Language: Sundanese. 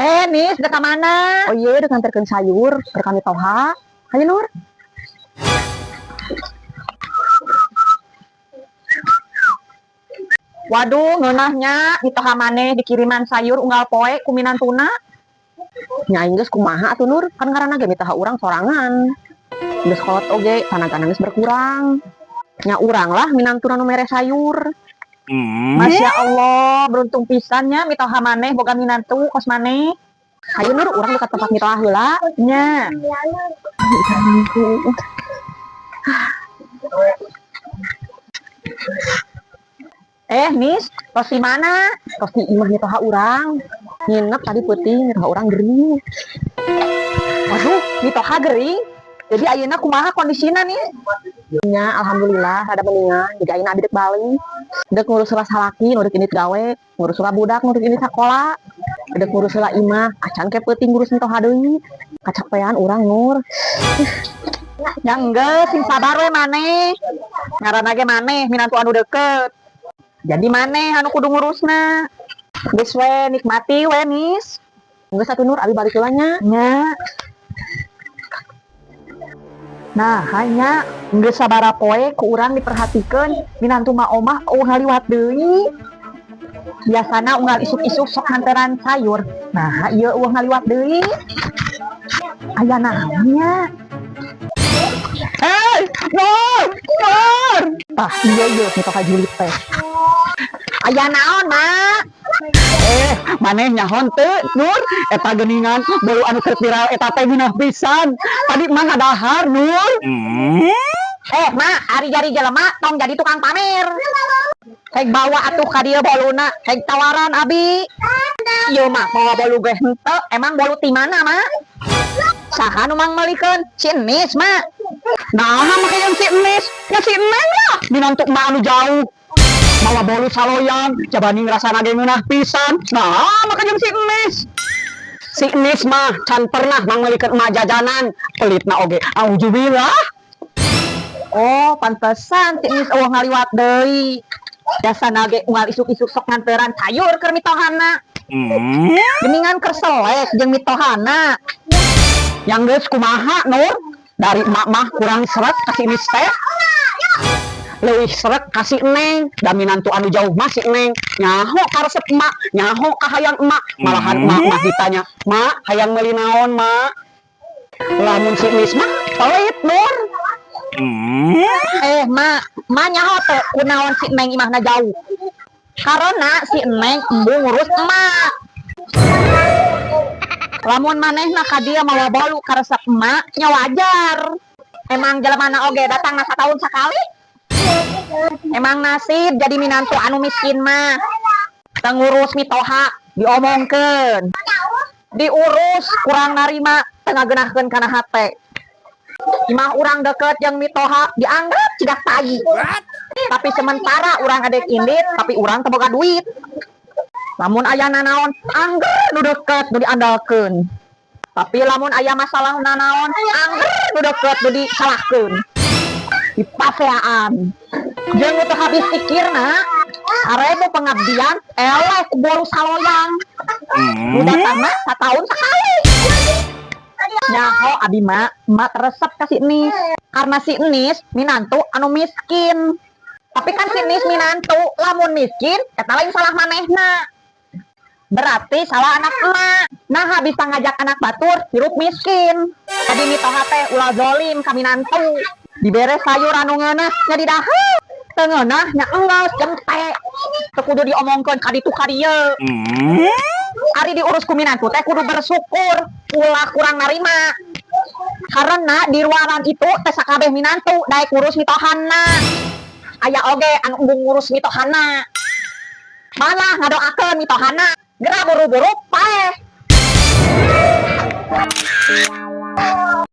Eh, Nis, dek ka mana? Oh iya, dek nganterkeun sayur keur ka mitoha. Hayu, Nur. Waduh, ngeunahnya mitoha maneh dikiriman sayur unggal poe ku minantuna. Nya aing geus kumaha atuh, Nur, kan ngaranna ge mitoha urang sorangan. Geus kolot oge, tanagana geus berkurang. Nya urang lah minantuna nu mere sayur. Masya Allah, beruntung pisannya mitoha maneh boga minantu kos maneh. Hayu, Nur, urang dekat tempat mitoha heula. Nya. Eh, Nis, tos di mana? Tos di imah mitoha urang. Nginep tadi peuting, mitoha urang gering. Waduh, mitoha gering. Jadi ayeuna kumaha kondisina nih? Nya alhamdulillah ada mendingan. Jadi ayeuna abi dek balik. Dek ngurus heula salaki nu dek indit gawe, ngurus heula budak nu dek indit sakola. Dek ngurus heula imah, acan ke peuting ngurus mitoha deui. Kacapean urang, Nur. Ya enggeus, sing sabar we maneh. Ngaranna ge maneh minantu anu deket. Jadi maneh anu kudu ngurusna. Geus we nikmati we, Nis. Geus atuh, Nur, abi balik heula nya. Nya. Nah, hanya geus sabaraha poe ku urang diperhatikeun minantu ma omah euweuh ngaliwat deui. Biasana unggal isuk-isuk sok nganteran sayur. Nah, ieu euweuh ngaliwat deui. Aya naon nya? Hei, Nur, Nur. Tah, iya ieu mitoha julid teh. Aya naon, Mak? Eh, maneh nyaho teu, Nur? Eta geuningan bolu anu keur viral eta teh ngeunah pisan. Tadi mah ngadahar, Nur. Eh, Mak, ari jari jelema tong jadi tukang pamer. Hek bawa atuh ka dieu boluna, hek tawaran abi. Ieu mah bawa bolu ge henteu, emang bolu ti mana, Mak? Saha nu mang meulikeun? Si Enis, Mak. Nah, make yang si Enis, ya si Neng lah. Minantu emak anu jauh. Mawa bolu saloyang, jabani ngrasana ge ngeunah pisan. Nah, make jeung si Enis. Si Enis mah can pernah mangmeulikeun emak jajanan, pelitna oge. Auzubillah. Oh, pantesan si Enis euweuh ngaliwat deui. Biasana ge unggal isuk-isuk sok nganteran sayur keur mitohana. Geningan keur selek jeung mitohana. Yang geus kumaha, Nur? Dari emak mah kurang sreg ka si Enis teh. Leuwih sreg ka si Neng, da minantu anu jauh mah si Neng. Nyaho karesep emak, nyaho kahayang emak. Malahan emak mah ditanya, "Mak, hayang meuli naon, Mak?" Lamun si Enis mah pelit, Nur. Eh, Mak, mak nyaho teu kunaon si Neng imahna jauh? Karena si Neng embung ngurus emak. Lamun manehna ka dieu mawa bolu karesep emak, nya wajar. Emang jelemana oge datangna sataun sakali. Emang nasib jadi minantu anu miskin mah. Teu ngurus mitoha diomongkeun. Diurus kurang narima teu ngageunahkeun kana hate. Imah urang deket jeung mitoha dianggap ciga tai. Tapi sementara urang adek indit, tapi urang teu boga duit. Lamun aya nanaon, angger nu deket nu diandalkeun. Tapi lamun aya masalah nanaon, angger nu deket nu disalahkeun. Dipaseaan. Jeung nu teu habis pikirna, sarebu pengabdian eleh ku bolu saloyang. Nu datangna sataun sakali. Nyaho abi mah, emak resep ka si Enis. Karena si Enis minantu anu miskin. Tapi kan si Enis minantu, lamun miskin, eta lain salah manehna. Berarti salah anak emak. Nah, bisa ngajak anak batur hirup miskin. Tadi mitoha teh ulah zolim ka minantu. Dibere sayur anu ngeunah nya didahar. Teu ngeunah nya enggeus jente. Teu kudu diomongkeun ka ditu ka dieu. Ari diurus ku minantu teh kudu bersyukur, ulah kurang narima. Karena di ruangan itu teh sakabeh minantu daek ngurus mitohana. Aya oge anu embung ngurus mitohana. Malah ngadoakeun mitohana, geura buru-buru paeh.